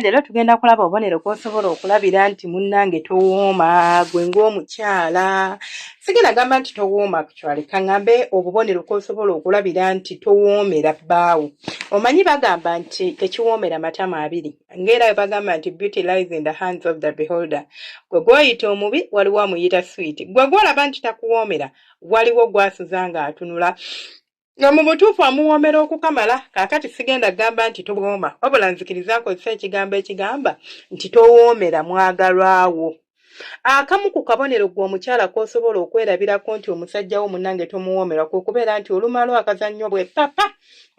Leero tugenda kulaba obubonero kw'osobola okulabira nti munnange towooma gwe ng'omukyala. Sigenda gamba nti towooma actually, ka ŋŋambe obubonero kw'osobola okulabira nti towoomera bbaawo. Omanyi bagamba nti tekiwoomera matama abiri, ng'era bwe bagamba nti beauty lies in the hands of the beholder. Gwe gw'oyita omubi waliwo amuyita sweet. Gwe gw'olaba nti takuwoomera waliwo gw'asuza ng'atunula nga mu butuufu amuwoomera okukamala. Kaakati sigenda kugamba nti towooma, wabula nzikiriza nkozese ekigambo ekigamba nti towoomera mwagalwa wo. Akamu ku kabonero ggwe omukyala k'osobola okwerabirako nti omusajja wo munnange tomuwoomera kwe kubeera nti olumala akazannyo bwe papa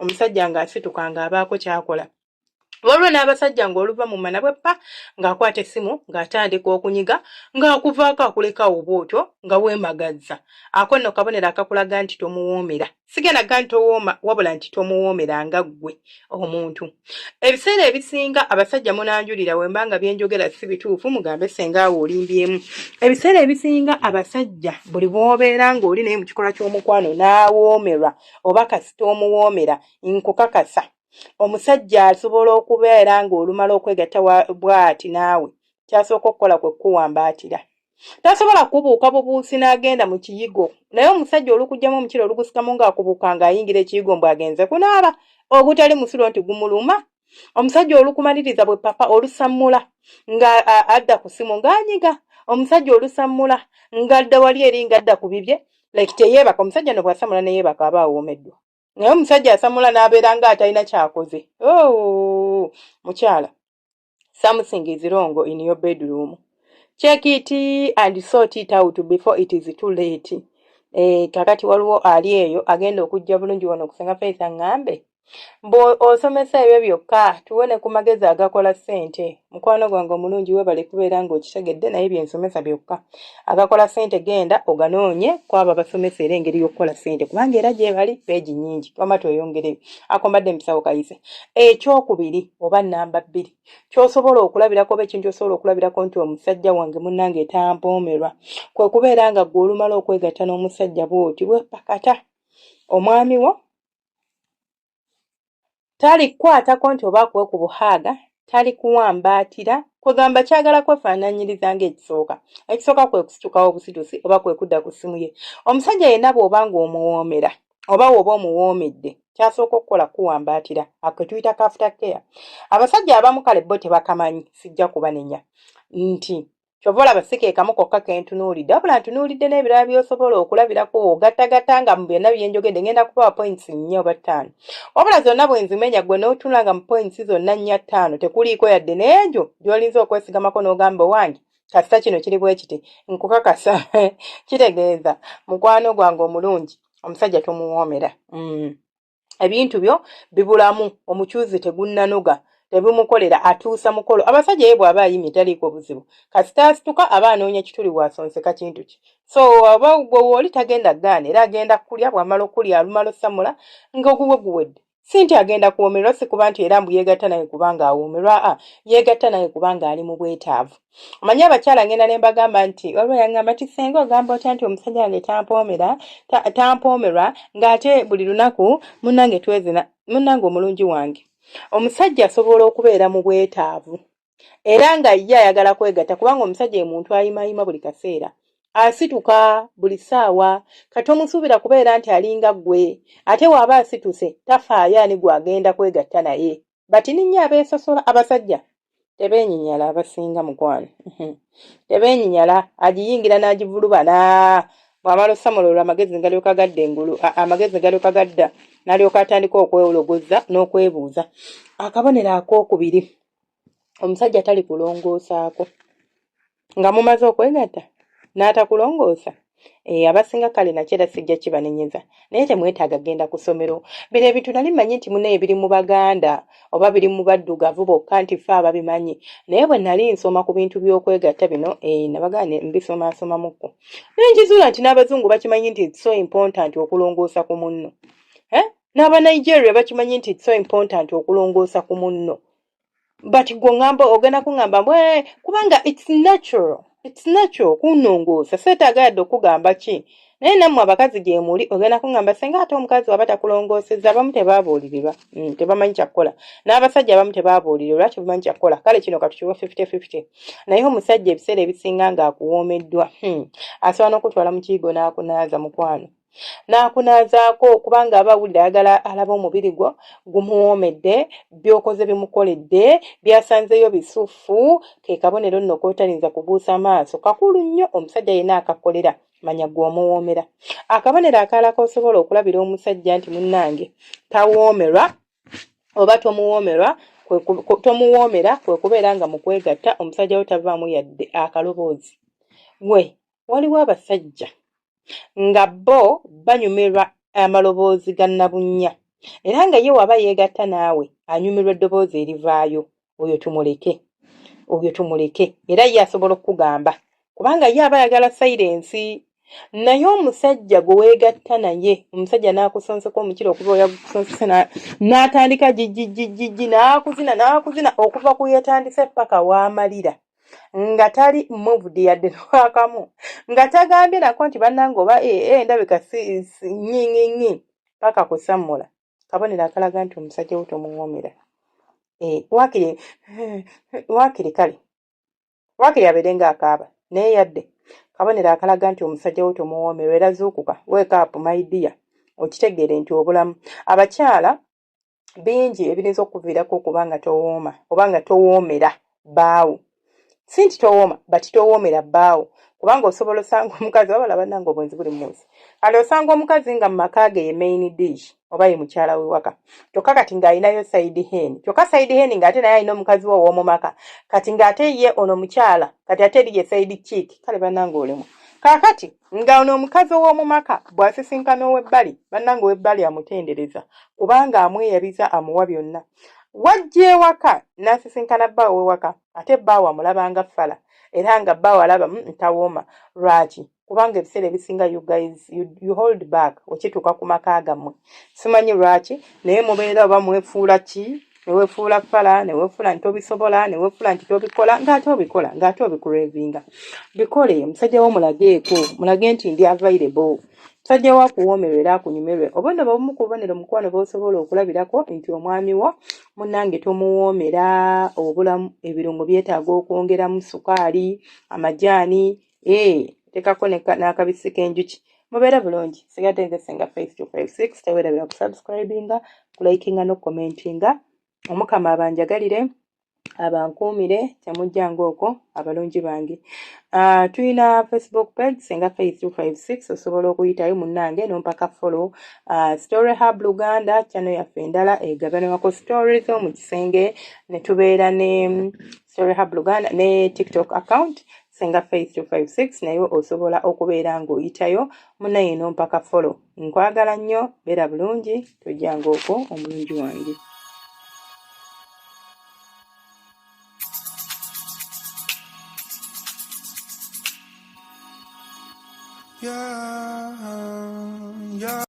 omusajja ng'asituka ng'abaako ky'akola. Waliwo n'abasajja ng'oluva mu mana bwe ppa ng'akwata essimu ng'atandika okunyiga ng'akuvaako akuleka awo bw'otyo nga weemagazza. Ako nno kabonero akakulaga nti tomuwoomera. Sigenda ga nti towooma wabula nti tomuwoomera nga ggwe omuntu. Ebiseera ebisinga abasajja munanjulira wemba nga bye njogera si bituufu mugambe ssenga awo olimbyemu. Ebiseera ebisinga abasajja buli bw'obeera ng'oli naye mu kikolwa ky'omukwano n'awoomerwa oba kasita omuwoomera nkukakasa Omusajja asobola okubeera ng'olumala okwegatta bw'ati naawe, ky'asooka okukola kwe kukuwambaatira. Tasobola kukubuuka bubuusi n'agenda mu kiyigo. Naye omusajja olukuggyamu omukira olugusikamu ng'akubuuka ng'ayingira ekiyigo mbu agenze kunaaba, ogutali musulo nti gumuluma. Omusajja olukumaliriza bwe papa olusammula nga adda ku ssimu ng'anyiga. Omusajja olusammula ng'adda wali eri ng'adda ku bibye like teyeebaka. Omusajja no bw'asammula ne yeebaka aba awoomeddwa. Naye omusajja asamula n'abeera nga atalina kyakoze. Oh, mukyala, something is wrong in your bedroom. Check it and sort it out before it is too late. Eh, kakati waliwo ali eyo agenda okujja bulungi wano okusenga Faith aŋŋambe mbu osomesa ebyo byokka tuwe ne ku magezi agakola ssente. Mukwano gwange omulungi weebale kubeera ng'okitegedde naye bye nsomesa byokka agakola ssente genda oganoonye kwabo abasomesa era engeri y'okukola ssente kubanga era gyebali peegi nnyingi wamma tweyongereyo. Ako mbadde mpisawo kayise. Ekyokubiri oba nnamba bbiri ky'osobola okulabirako oba ekintu ky'osobola okulabirako nti omusajja wange munnange tampoomerwa kwe kubeera nga ggwe olumala okwegatta n'omusajja bw'oti wepakata omwami wo Talikukwatako nti oba akuwe ku buhaaga, talikuwambaatira, kwegamba kyagala kwefaananyiriza ng'ekisooka. Ekisooka kwe kusitukawo obusitusi oba kwe kudda ku ssimu ye. Omusajja yenna bw'oba ng'omuwoomera oba w'oba omuwoomedde ky'asooka okukola kukuwambaatira, ako ke tuyita ka after care. Abasajja abamu kale bo tebakamanyi sijja kubanenya nti Kyova olaba si ke kamu kokka ke ntunuulidde wabula ntunuulidde n'ebirala by'osobola okulabirako ogattagatta nga mu byonna bye njogedde ngenda kubawa points nnya oba ttaano wabula zonna bwe nzimenya ggwe n'otunula nga mu points zonna nnya ttaano tekuliiko yadde n'egyo gy'olinza okwesigamako n'ogamba owange kasita kino kiri bwe kiti nkukakasa kitegeeza mukwano gwange omulungi omusajja tomuwoomera mm. Ebintu byo bibulamu omucuuzi tegunnanoga tebimukolera atuusa mukolo abasajja ye bw'aba ayimye taliiko buzibu kasita asituka aba anoonya kituli bw'asonseka kintu kye so oba gwe wooli tagenda gaana era agenda kulya bw'amala okulya alumala osamula nga oguwe guwedde si nti agenda kuwoomerwa si kuba nti era mbu yeegatta naye kubanga awoomerwa a yeegatta naye kubanga ali mu bwetaavu. Omanyi abakyala ngenda ne mbagamba nti waliwo yangamba nti senga ogamba otya nti omusajja wange tampoomera tampoomerwa ng'ate buli lunaku munnange twezina munnange omulungi wange omusajja asobola okubeera mu bwetaavu era nga ye ayagala kwegatta kubanga omusajja ye muntu ayimayima buli kaseera asituka buli ssaawa kati omusuubira kubeera nti alinga ggwe ate waaba asituse tafaayo ani gw'agenda kwegatta naye Batini nnyo abeesosola abasajja tebeenyinyala abasinga mukwano tebeenyinyala agiyingira n'agivulubana bw'amala osamula olwo amagezi galyoka gadda engulu amagezi galyoka gadda n'alyoka atandika okwewologozza n'okwebuuza akabonero akookubiri omusajja tali kulongoosaako nga mumaze okwegatta n'atakulongoosa eh, abasinga kale nakyo era sijja kibanenyeza naye temwetaaga genda ku ssomero bino ebintu nali mmanyi nti munaye biri mu baganda oba biri mu baddugavu bokka nti ffe ababimanyi naye bwe nali nsoma ku bintu by'okwegatta bino eh, nabaganda mbisomaasomamukko naye nkizuula nti n'abazungu bakimanyi nti it's so important okulongoosa ku munno eh? N'abanigeria bakimanyi nti it's so important okulongoosa ku munno but gwe ongamba ogenda kungamba mbu eh, kubanga it's natural, it's natural kunongoosa seetaaga yadde okugamba ki Naye nammwe abakazi gyemuli ogenda kuŋŋamba senga ate omukazi waba takulongoosezza abamu tebaabuulirirwa tebamanyi kyakukola n'abasajja abamu tebaabuulirirwa tebamanyi kyakukola kale kino katukiwe 50-50 naye omusajja ebiseera ebisinga ng'akuwoomeddwa asobola n'okutwala mu kiyigo n'akunaaza mukwano n'akunaazaako kubanga aba awulira ayagala alaba omubiri gwo gumuwoomedde by'okoze bimukoledde by'asanzeeyo bisuffu ke kabonero nno k'otayinza kubuusa maaso kakulu nnyo omusajja yenna akakolera manya gwe omuwoomera akabonero akalala k'osobola okulabira omusajja nti munnange tawoomerwa oba tomuwoomerwa tomuwoomera kwe kubeera nga mu kwegatta omusajja wo tavaamu yadde akaloboozi we waliwo abasajja nga bo banyumirwa amaloboozi ga nabunnya era nga ye waba yeegatta naawe anyumirwa eddoboozi erivaayo oyo tumuleke oyo tumuleke era ye asobola okukugamba kubanga ye aba ayagala sayirensi naye omusajja gwe weegatta naye omusajja n'akusonseka omukira okuba oyagukusonsese n'atandika gigigigigi n'akuzina n'akuzina okuva ku yatandise paka w'amalira nga tali moved yadde lwakamu nga tagambye nako nti bannange oba eh, eh, ndabika si nyinginyi paka kusammula kabonero akalaga nti omusajja wo tomuwoomera eh, wakiri wakiri kale wakiri abeere nga akaaba naye yadde kabonero akalaga nti omusajja wo tomuwoomerwa era zuukuka wake up my dear okitegeere nti obulamu abakyala bingi ebiyinza okukuviirako okuba nga towooma oba nga towoomera bbaawo si nti towooma but towoomera bbaawo kubanga osobola osanga omukazi wabala bannange obwenzi buli mu nsi kale osanga omukazi nga mu maka ge ye main dish oba ye mukyala wewaka kyokka kati ng'alinayo side hen kyokka side hen ng'ate naye alina omukazi we ow'omu maka kati ng'ate ye ono mukyala kati ate eri ye side chick kale bannange olemwa kaakati Nga ono omukazi ow'omu maka bw'asisinkana ow'ebbali, bannange ow'ebbali amutendereza kubanga amweyabiza amuwa byonna. Wajja ewaka n'asisinkana bba ow'ewaka ate bbaawe amulaba nga ffala era nga bbaawe alaba ntawooma. Lwaki? Kubanga ebiseera ebisinga you guys you, you hold back okituuka ku maka gammwe. Simanyi lwaki naye mubeera oba mwefuula ki newefuula fala newefuula nti tobisobola newefuula nti tobikola ng'ate obikola ng'ate obikurevinga bikole musajja wo mulageeko mulage nti ndi available musajja wo akuwoomerwe era akunyumirwe oba nno bwebumu ku bubonero mukwano bw'osobola okulabirako nti omwami wo munnange tomuwoomera obulamu ebirungo byetaaga okwongeramu sukaali amajaani ee tekako n'akabisi k'enjuki mubeere bulungi sigadde nze senga faith 256 tewerabira kusubscribinga kulikinga n'okukomentinga omukama abanjagalire abankuumire temujjanga okwo abalungi bange uh, tulina facebook page senga faith 256 osobola okuyitayo munnange nompaka follow uh, story hub luganda channel yaffe endala egabanwako stories mu kisenge ne tubeera ne Story Hub Luganda ne TikTok account Senga Faith 256 naye osobola okubeera ng'oyitayo munaye nompaka follow. Nkwagala nnyo, beera bulungi, tojjanga okwo omulungi wange. Yeah, yeah.